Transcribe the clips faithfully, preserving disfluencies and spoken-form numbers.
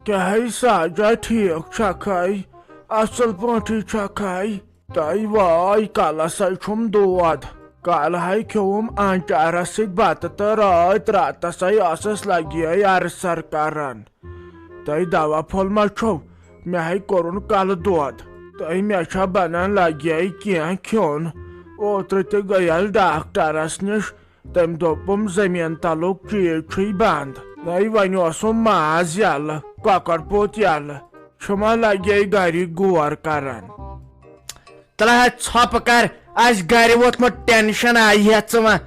کیٛاہ ہے ساجا، ٹھیٖک چھکھے؟ اصل پٲٹھی چھکھے؟ تۄہہِ واے کلس ہے چھُم دود۔ کالہٕ ہے کھیوٚوُم آنچارس سۭتۍ بتہٕ تہٕ رٲتۍ راتس ہے ٲسٕس لگی ہے ارسر کران۔ تۄہہِ دوا پھوٚل ما چھو؟ مےٚ ہے کوٚرُن کلہٕ دود۔ تۄہہِ مےٚ چھا بنان لگی ہے کینٛہہ کھیوٚن؟ اوترٕ تہِ گٔیس ڈاکٹرس نِش، تٔمۍ دوٚپُم زٔمیٖن تلُک چیٖز چھُے بنٛد۔ نَے وۄنۍ اوسُم ماز یَلہٕ، کۄکر پوٗت یَلہٕ۔ چھُما لگے گرِ گور کران؟ تلہٕ حظ ژھۄپہٕ کر، اَسہِ گرِ ووٚتھمُت ٹینشن آیہِ ہٮ۪تھ ژٕ وۄنۍ۔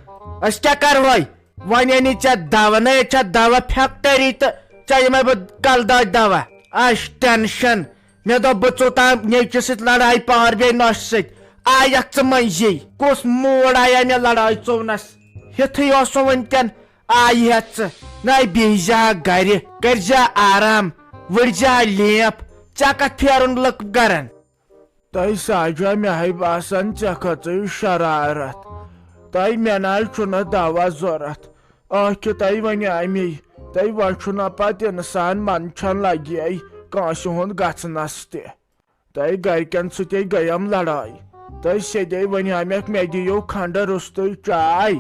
أسۍ کیٛاہ کرہوے؟ وۄنۍ أنی ژےٚ دوا، نہ ییٚتہِ چھےٚ دوا فیکٹری تہٕ ژےٚ یِمے بہٕ کلہٕ دادِ دوا۔ اَسہِ ٹینشن۔ مےٚ دوٚپ بہٕ ژوٚتام نیٚچوِس سۭتۍ لڑایہِ پہر بیٚیہِ نۄشہِ سۭتۍ۔ آیکھ ژٕ مٔنٛزی۔ کُس موڈ آیا مےٚ لڑایہِ ژوٚونس؟ ہیُتھُے اوسُم وٕنکٮ۪ن آیہِ ہٮ۪تھ ژٕ۔ نَے بِہزِ ہا گرِ، کٔرزِ ہا آرام، وٕڑزِ ہا لیپ۔ ژےٚ کتھ پھیرُن لُکھ گرن؟ تۄہہِ ساجا، مےٚ ہے باسان ژےٚ کھٔژٕے شرارت۔ تۄہہِ مےٚ نہ حظ چھُنہٕ دوا ضوٚرتھ۔ ٲکھِتھ تۄہہِ وۄنۍ اَمی۔ تۄہہِ وۄنۍ چھُنہ پتہٕ انسان منٛدچھان لگہِ کٲنٛسہِ ہُنٛد گژھنس تہِ۔ تۄہہِ گرِکٮ۪ن سۭتۍ گٔیم لڑٲے۔ تۄہہِ سیٚدے ونیامکھ، مےٚ دِیِو کھنٛڈٕ روٚستُے چاے،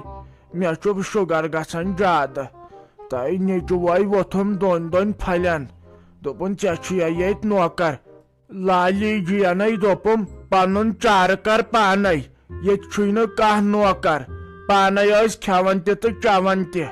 مےٚ چھُ شُگر گژھان زیادٕ۔ تۄہہِ نیٚچوے ووٚتھُم دۄن دۄن پھلٮ۪ن، دوٚپُن، "ژےٚ چھُیا ییٚتہِ نوکر؟" لالی جِینَے دوٚپُم، "پنُن چارٕ کر پانے، ییٚتہِ چھُے نہٕ کانٛہہ نوکر، پانے ٲسۍ کھٮ۪وان تہِ تہٕ چٮ۪وان تہِ۔"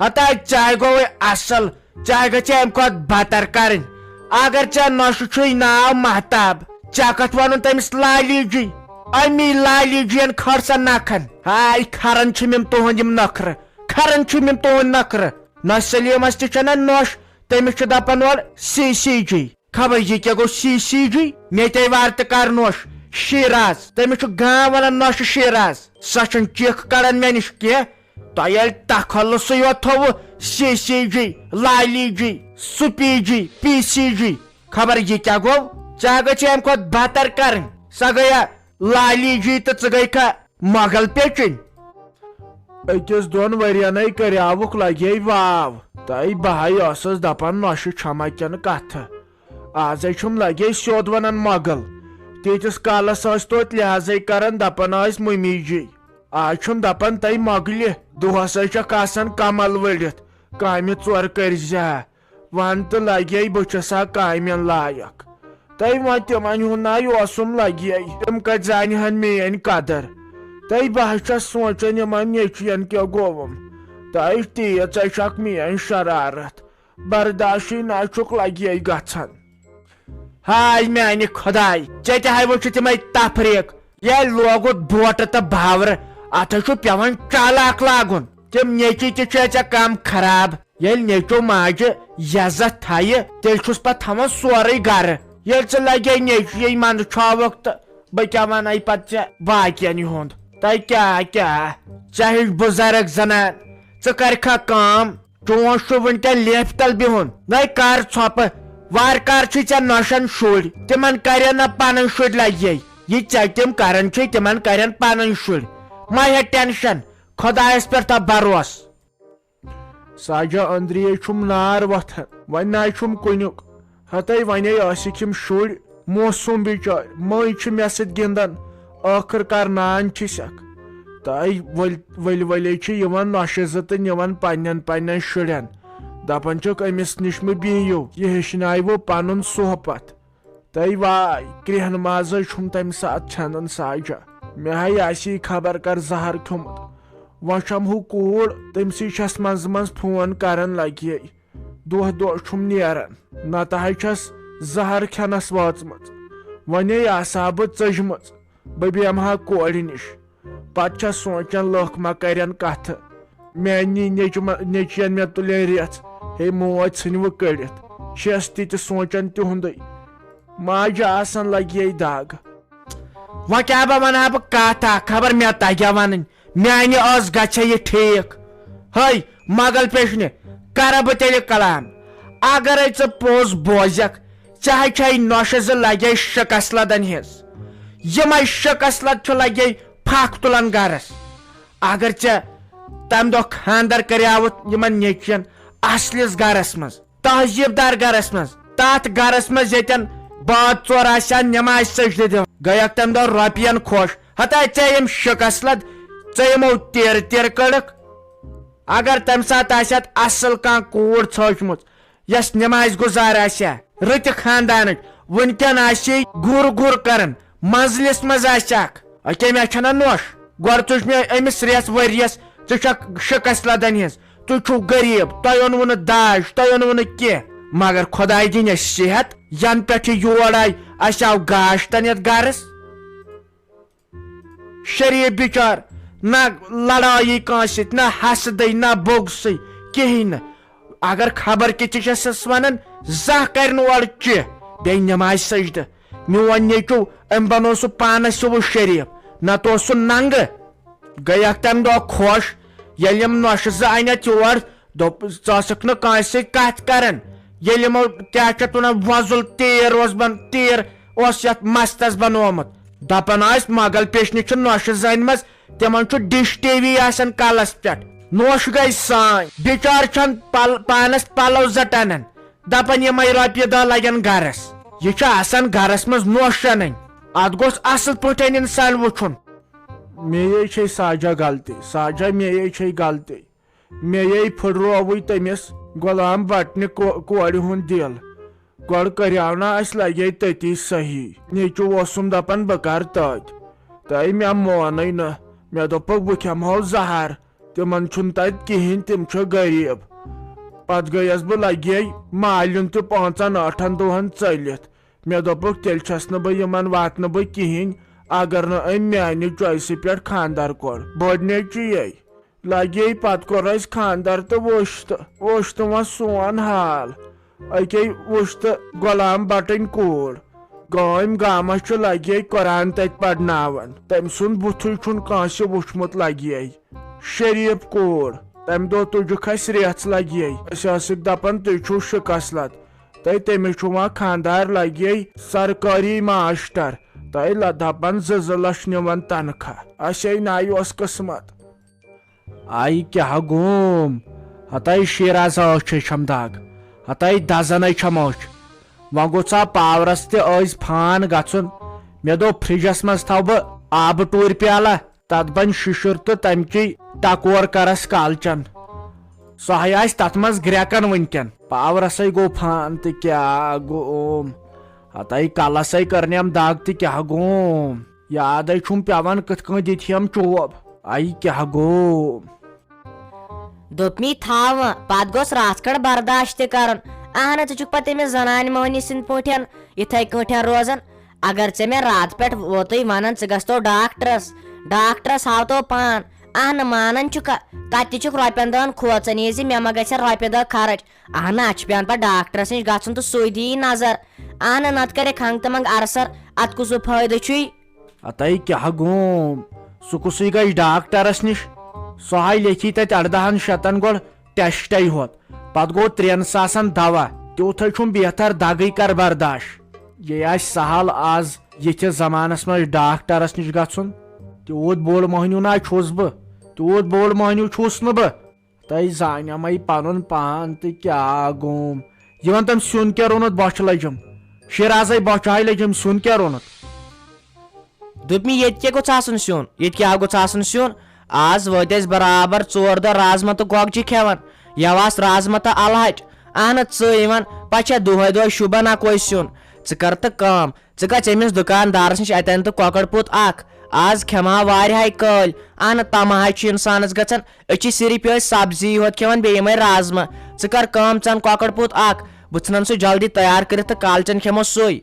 ہتا چاے گوٚوے اصل، چاے گژھِ امہِ کھۄتہٕ بتر کرٕنۍ۔ اگر ژےٚ نۄشہِ چھُے ناو مہتاب، ژےٚ کتھ ووٚنُن تٔمِس لالی جی؟ امی لالی جین کھٲر سا نکھن۔ ہاے، کھران چھِم یِم تُہنٛد یِم نخرٕ، کھران چھِم یِم تُہنٛد نخرٕ۔ نہ سلیمس تہِ چھنہ نۄش، تٔمِس چھُ دپان اورٕ سی سی جی۔ خبر یہِ کیٛاہ گوٚو سی سی جی؟ مےٚ تے وارٕ تہٕ کر نوش شیراز۔ تٔمِس چھُ گام ونان نوشہِ شیراز۔ سۄ چھَنہٕ چِکھ کڑان مےٚ نِش کینٛہہ۔ تۄہہِ ییٚلہِ تخلصٕے یوت تھوٚوٕ سی سی جی، لالی جی، سُپی جی، پی سی جی۔ خبر یہِ کیٛاہ گوٚو؟ ژےٚ گٔژھی اَمہِ کھۄتہٕ بہتر کرٕنۍ۔ سۄ گٔیا لالی جی تہٕ ژٕ گٔے کھا مۄغل پیچِنۍ۔ أکِس دۄن ؤرینَے کریاوُکھ لگے واو۔ تہٕ بہٕ ہاے ٲسٕس دپان نۄشہِ چھمہ کٮ۪ن کتھٕ۔ آزے چھُم لگے سیوٚد ونان مۄغل۔ تیٖتِس کالس ٲسۍ توتہِ لحاظے کران، دپان ٲسۍ ممی جی۔ آز چھُم دپان تۄہہِ مۄغلہِ۔ دۄہسے چھکھ آسان کمل ؤڑِتھ، کامہِ ژور کٔرۍ زِ ہا۔ ون تہٕ لگے بہٕ چھس ہا کامٮ۪ن لایق۔ تۄہہِ وۄنۍ تِمن ہُنٛد ناے اوسُم لگے، تِم کتہِ زانہِ ہن میٲنۍ قدر۔ تۄہہِ بہٕ ہا چھس سونچان یِمن نیچوین کیٛاہ گوٚوُم۔ تۄہہِ تیٖژ چھکھ میٲنۍ شرارت۔ برداشٕے نہ چھُکھ لگے گژھان۔ ہاے میانہِ خداے، ژےٚ تہِ ہاے وۄنۍ چھُ تِمے تفریق۔ ییٚلہِ لوگُت بوٹہٕ تہٕ باورٕ، اتھ ہے چھُ پٮ۪وان چالاک لاگُن۔ تِم نیٚچوۍ تہِ چھِ ژےٚ کم خراب۔ ییٚلہِ نیٚچو ماجہِ یزتھ تھایہِ، تیٚلہِ چھُس پتہٕ تھاوان سورُے گرٕ۔ ییٚلہِ ژٕ لگے نیٚچوۍ منٛدٕ چھاوکھ تہٕ بہٕ کیٛاہ ونَے پتہٕ ژےٚ باقین ہُنٛد؟ تۄہہِ کیٛاہ کیٛاہ؟ ژےٚ ہِش بُزرگ زنان، ژٕ کرکھا کٲم؟ چون چھُ وٕنکٮ۪ن لیفہِ تل بِہُن۔ نَے کر ژھۄپہٕ، وارٕ کار چھُے ژےٚ نۄشن شُرۍ، تِمن کرن نہ پنٕنۍ شُرۍ لگے۔ یہِ ژےٚ تِم کران چھُے، تِمن کرن پنٕنۍ شُرۍ۔ مہ ہےٚ ٹینشن، خۄدایس پٮ۪ٹھ تھاو بروس۔ ساجا أنٛدری ہے چھُم نار وۄتھان، وۄنۍ نہ چھُم کُنیُک۔ ہتے وۄنے ٲسِکھ یِم شُرۍ، موسوم بِچٲرۍ، مٔنٛزۍ چھِ مےٚ سۭتۍ گِنٛدان، ٲخٕر کار نان چھِسکھ۔ تہٕ ؤلۍ ؤلۍ ؤلۍ چھِ یِوان نۄشہِ زٕ تہٕ نِوان پننٮ۪ن پننٮ۪ن شُرٮ۪ن۔ دپان چھِکھ، أمِس نِش مہٕ بِہِو، یہِ ہیٚچھناوِوٕ پنُن صحبت۔ تہٕ واے، کرٛیٚہن مازے چھُم تمہِ ساتہٕ ژھٮ۪نان ساجا۔ مےٚ ہاے آسی خبر کر زہر کھیوٚمُت۔ وۄنۍ چھم ہُہ کوٗر، تٔمۍ سٕے چھس منٛزٕ منٛزٕ فون کران لگے۔ دۄہ دۄہ چھُم نیران، نتہٕ ہاے چھس زہر کھٮ۪نس وٲژمٕژ۔ وۄنے آسہٕ ہا بہٕ ژٔجمٕژ، بہٕ بیٚہمہٕ ہا کورِ نِش۔ پتہٕ چھس سونچان، لُکھ ما کرن کتھٕ، میانی نیٚچو ما، نیٚچوین مےٚ تُلے ریژھ، ہے موج ژھٕنوٕ کٔڑِتھ، چھس تہِ تہِ سونچان تِہُنٛدُے۔ ماجہِ آسان لگے دگ۔ وۄنۍ کیٛاہ بہٕ ونہٕ ہا بہٕ کتھ اکھ، خبر مےٚ تگیا ونٕنۍ۔ میانہِ ٲس گژھِ یہِ ٹھیٖک۔ ہے مغل پیشنہِ، کرٕ بہٕ تیٚلہِ کلام۔ اگرے ژٕ پوٚز بوزکھ، ژےٚ ہے چھے نۄشہِ زٕ لگے شکست لدن ہِنٛز۔ یِمے شکست لد چھِ لگے پھکھ تُلان گرس۔ اگر ژےٚ تمہِ دۄہ خاندر کریاوُتھ یِمن نیٚچوٮ۪ن اصلِس گرس منٛز، تہذیٖب دار گرس منٛز، تتھ گرس منٛز ییٚتٮ۪ن باد ژور آسہِ ہا نمازِ سجدٕ دِوان، گٔیکھ تمہِ دۄہ رۄپین خۄش۔ ہتا ژےٚ یِم شِکس لد، ژےٚ یِمو تیرٕ تیرٕ کٔڑٕکھ۔ اگر تمہِ ساتہٕ آسہِ ہا اصل کانٛہہ کوٗر ژھٲجمٕژ، یۄس نمازِ گُزار آسہِ ہا، رٕتہِ خاندانٕچ، وٕنکٮ۪ن آسہِ ہے گُر گُر کران، منزلِس منٛز آسہِ اکھ۔ أکے مےٚ چھنہ نوٚش، گۄڈٕ تُج مےٚ أمِس رٮ۪تھ ؤریس، ژٕ چھکھ شِکس لدن ہِنٛز، تُہۍ چھِو غریٖب، تۄہہِ اوٚنوُ نہٕ داج، تۄہہِ اوٚنوُ نہٕ کینٛہہ، مگر خۄداے دِنۍ اَسہِ صحت، ینہٕ پٮ۪ٹھ یہِ یور آیہِ، اَسہِ آو گاش تن یتھ گرس۔ شریف بچار، نہ لڑایی کٲنٛسہِ سۭتۍ، نہ حسدٕے، نہ بوگسٕے، کِہیٖنۍ نہٕ۔ اگر خبر کہِ تہِ چھسس ونان، زانٛہہ کرِ نہٕ اورٕ کینٛہہ۔ بیٚیہِ نمازِ سجدٕ۔ میون نیٚچو، أمۍ بنوو سُہ پانس ہیوٗ شریف، نتہٕ اوس سُہ ننگہٕ۔ گٔیکھ تمہِ دۄہ خۄش، ییٚلہِ یِم نۄشہِ زٕ انٮ۪تھ یور، دوٚپ، "ژٕ ٲسٕکھ نہٕ کٲنٛسہِ سۭتۍ کتھ کران۔" ییٚلہِ یِمو، کیٛاہ چھِ اتھ ونان، وۄزُل تیٖر اوس بن-، تیٖر اوس یتھ مستس بنوومُت۔ دپان ٲسۍ، مغل پیشنہِ چھِ نۄشہِ زنہِ منٛز، تِمن چھُ ڈش ٹی وی آسان کلس پٮ۪ٹھ۔ نوش گٔے سٲنۍ، بچار چھن پل-، پانس پلو زٕ ٹنان، دپان، "یِمے رۄپیہِ دہ لگن گرس۔" یہِ چھِ آسان گرس منٛز نوش انٕنۍ۔ اتھ گوٚژھ اصل پٲٹھۍ انسان وٕچھُن۔ مےٚ چھے ساجا غلطی، ساجا، مےٚ چھے غلطی۔ مےٚ پھٕٹرووٕے تٔمِس غلام بٹنہِ کو-، کورِ ہُنٛد دِل۔ گۄڈٕ کریاو نا اسہِ لگے تٔتی صحیح۔ نیٚچو اوسُم دپان بہٕ کرٕ تٔتۍ۔ تہٕ مےٚ مونٕے نہٕ۔ مےٚ دوٚپُکھ بہٕ کھٮ۪مہو زہر۔ تِمن چھُنہٕ تتہِ کِہیٖنۍ، تِم چھِ غریٖب۔ پتہٕ گٔیس بہٕ لگے مالیُن تہِ پانٛژن ٲٹھن دۄہن ژٔلِتھ۔ مےٚ دوٚپُکھ تیٚلہِ چھس نہٕ بہٕ یِمن واتنہٕ بہٕ کِہیٖنۍ، اگر نہٕ أمۍ میانہِ choice پٮ۪ٹھ خانٛدر کوٚر۔ بٔڑ نیٚچوٗ یے۔ لگے پتہٕ کوٚر اسہِ خانٛدر تہٕ وٕچھ تہٕ، وٕچھ تہٕ وۄنۍ سون حال۔ أکے وٕچھ تہٕ غلام بٹٕنۍ کوٗر۔ گٲمۍ گامس چھُ لگے قرآن تتہِ پرناوان۔ تٔمۍ سُنٛد بُتھُے چھُنہٕ کٲنٛسہِ وٕچھمُت لگے۔ شریف کوٗر۔ تمہِ دۄہ تُجُکھ اسہِ ریژھ لگے۔ أسۍ ٲسٕکھ دپان تُہۍ چھِو شِکس لد۔ تہٕ تٔمِس چھُ وۄنۍ خانٛدار لگے سرکٲری ماسٹر۔ تہٕ ل-، دپان زٕ زٕ لچھ نِوان تنخواہ۔ اسے ناے اوس قسمت۔ آیہِ کیٛاہ گوم؟ ہتاے شیرازا أچھے چھم دگ، ہتاے دزنے چھم أچھ۔ وۄنۍ گوٚژھ ہا پاورس تہِ أزۍ فان گژھُن۔ مےٚ دوٚپ، فرجس منٛز تھاوٕ بہٕ آبہٕ ٹوٗرۍ پیالہ، تتھ بنہِ شِشُر تہٕ تمچی ٹکور کرس کالچن۔ سۄ ہے آسہِ تتھ منٛز گرٮ۪کن وٕنکٮ۪ن۔ پاورسے گوٚو فان تہٕ کیٛاہ گوٚوم؟ ہتاے کلسے کٔرنٮ۪م دگ تہٕ کیٛاہ گوٚوم؟ یادے چھُم پٮ۪وان کِتھ کٔنۍ دِتھیم چوب۔ اَے کیٛاہ گوٚو؟ دوٚپمی تھاو وۄنۍ، پتہٕ گوٚژھ راتھ کھنٛڈ برداش تہِ کرُن۔ اہنہ، ژٕ چھُکھ پتہٕ تٔمِس زنانہِ مۄہنی سٕنٛدۍ پٲٹھۍ یِتھے کٲٹھۍ روزان۔ اگر ژےٚ مےٚ راتہٕ پٮ۪ٹھ ووتُے ونان، ژٕ گژھتو ڈاکٹرس، ڈاکٹرس ہاوتو پان۔ اہنہ، مانان چھُکھا؟ تتہِ تہِ چھُکھ رۄپین دہن کھوژان، یہِ زِ مےٚ ما گژھن رۄپیہِ دہ خرٕچ۔ اہنہ، اتھ چھُ پٮ۪وان پتہٕ ڈاکٹرس نِش گژھُن تہٕ سُے دِیی نظر۔ اہنہ، نتہٕ کرِ کھنٛگ تہٕ منٛگ ارسر، اتھ کُس ہیوٗ فٲیدٕ چھُے؟ ہتاے کیٛاہ گوم؟ سُہ کُسٕے گژھِ ڈاکٹرس نِش؟ سُہ ہاے لیکھی تتہِ اردہن شتن گۄڈٕ ٹیسٹے ہوت، پتہٕ گوٚو ترٛٮ۪ن ساسن دوا۔ تیوٗتھے چھُم بہتر دگٕے کر برداش۔ یے آسہِ سہل از یِتھِس زمانس منٛز ڈاکٹرس نِش گژھُن۔ تیوٗت بوٚڑ مۄہنیوٗ نا چھُس بہٕ، تیوٗت بوٚڑ مۄہنیوٗ چھُس نہٕ بہٕ۔ تۄہہِ زانیمَے پَنُن پان تہٕ کیٛاہ گوم۔ یہِ وَن تٔمۍ سیُن کیٛاہ روٚنُتھ بۄچھِ لٔجِم؟ شیرازَے بۄچھِ ہاے لٔجِم، سیُن کیٛاہ روٚنُتھ؟ دوٚپمَے، ییٚتہِ کیٛاہ گوٚژھ آسُن سیُن؟ ییٚتہِ کیٛاہ گوٚژھ آسُن سیُن؟ آز وٲتۍ أسۍ برابر ژور دۄہ رازما تہٕ گۄگجہِ کھٮ۪وان۔ یَوٕ آس رازما تہٕ اَلہٕ ہَچہِ۔ اَہنہٕ ژٕے وَن، پَتہٕ چھا دۄہَے دۄہَے شوٗبان اَکوے سیُن؟ ژٕ کَر تہٕ کٲم، ژٕ گژھ أمِس دُکاندارس نِش، اَتہِ اَن تہٕ کۄکر پوٗت اکھ۔ آز کھٮ۪مہٕ ہا واریاہے کٲلۍ۔ اَہنہٕ، تمہٕ حظ چھُ اِنسانس گژھان، أسۍ چھِ صرف یِہوٚے سبزی ہوت کھٮ۪وان، بیٚیہِ یِمے رازما۔ ژٕ کر کٲم، ژٕ اَن کۄکر پوٗت اکھ، بہٕ ژھٕنن سُہ جلدی تیار کٔرِتھ تہٕ کالچن کھٮ۪مو سُے۔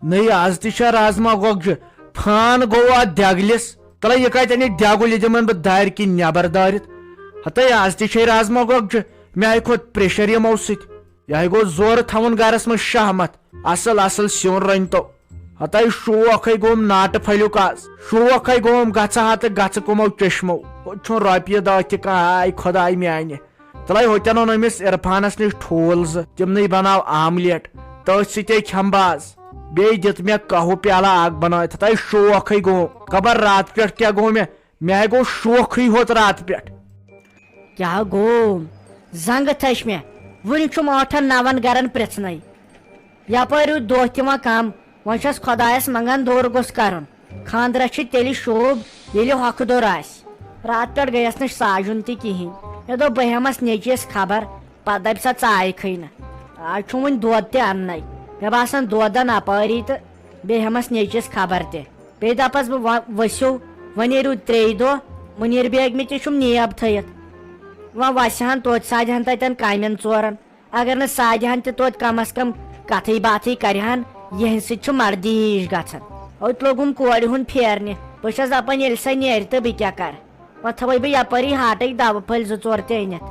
نٔے، آز تہِ چھا رازما گۄگجہِ؟ فان گوٚو اتھ دٮ۪گلِس۔ تلے، یہِ کتہِ انہِ دٮ۪گُل؟ یہِ دِمن بہٕ دارِ کِنۍ نٮ۪بر دٲرِتھ۔ ہتے، آز تہِ چھے رازما گۄگجہِ؟ مےٚ آیہِ کھوٚت پریشر یِمو سۭتۍ۔ یہِ ہاے گوٚو زورٕ تھاوُن گرس منٛز شہمت۔ اصل اصل سیُن رٔنۍ تو۔ ہتاے شوق ہے گوم ناٹہٕ پھلیُک آز۔ شوق ہے گوم گژھٕ ہا تہٕ گژھٕ کٕمو چشمو۔ ہوٚتہِ چھُنہٕ رۄپیہِ دہ تہِ کانٛہہ، آے خۄداے میانہِ۔ تلے ہوٚتٮ۪ن اوٚن أمِس عرفانس نِش ٹھوٗل زٕ، تِمنٕے بناو آملیٹ، تٔتھۍ سۭتے کھٮ۪مہٕ بہٕ آز۔ بیٚیہِ دِتھ مےٚ قہوٕ پیالہ اکھ بنٲوِتھ۔ ہتاے شوق ہے گوم۔ خبر راتہٕ پٮ۪ٹھ کیٛاہ گوٚو مےٚ، مےٚ ہے گوٚو شوقٕے ہوت راتہٕ پٮ۪ٹھ۔ کیٛاہ گوٚو؟ زنٛگہٕ تھٔچ مےٚ۔ وُنہِ چھُم ٲٹھن نون گرن پرٛژھنَے۔ یپٲرۍ روٗدۍ دۄہ تہِ وۄنۍ کم، وۄنۍ چھس خۄدایس منگان دوٗر گوٚژھ کرُن۔ خانٛدرس چھِ تیٚلہِ شوٗب، ییٚلہِ ہۄکھٕ دوٚر آسہِ۔ راتہٕ پٮ۪ٹھ گٔیس نہٕ ساجُن تہِ کِہیٖنۍ۔ مےٚ دوٚپ بہٕ ہٮ۪مس نیٚچوِس خبر، پتہٕ دپہِ سۄ ژایہِ کھٕے نہٕ۔ آز چھُم وۄنۍ دۄد تہِ اننَے۔ مےٚ باسان دۄد دن اپٲری تہٕ بیٚیہِ ہٮ۪مس نیٚچوِس خبر تہِ۔ بیٚیہِ دپس بہٕ، وۄنۍ ؤسِو، وۄنۍ نیرِو ترٛیٚیہِ دۄہ، مُنیٖر بیگمہِ تہِ چھُم نیب تھٲیِتھ۔ وۄنۍ وسہِ ہن توتہِ سادِ ہن تتٮ۪ن کامٮ۪ن ژورن۔ اگر نہٕ سادِ ہن تہِ توتہِ کم از کم کتھٕے باتھٕے کرِ ہن، یِہنٛدِ سۭتۍ چھُ مردی ہِش گژھان۔ اوٚت لوٚگُم کورِ ہُنٛد پھیرنہِ۔ بہٕ چھس دپان، ییٚلہِ سۄ نیرِ تہٕ بہٕ کیٛاہ کرٕ؟ وۄنۍ تھاوے بہٕ یپٲری ہاٹٕکۍ دوا پھٔلۍ زٕ ژور تہِ أنِتھ۔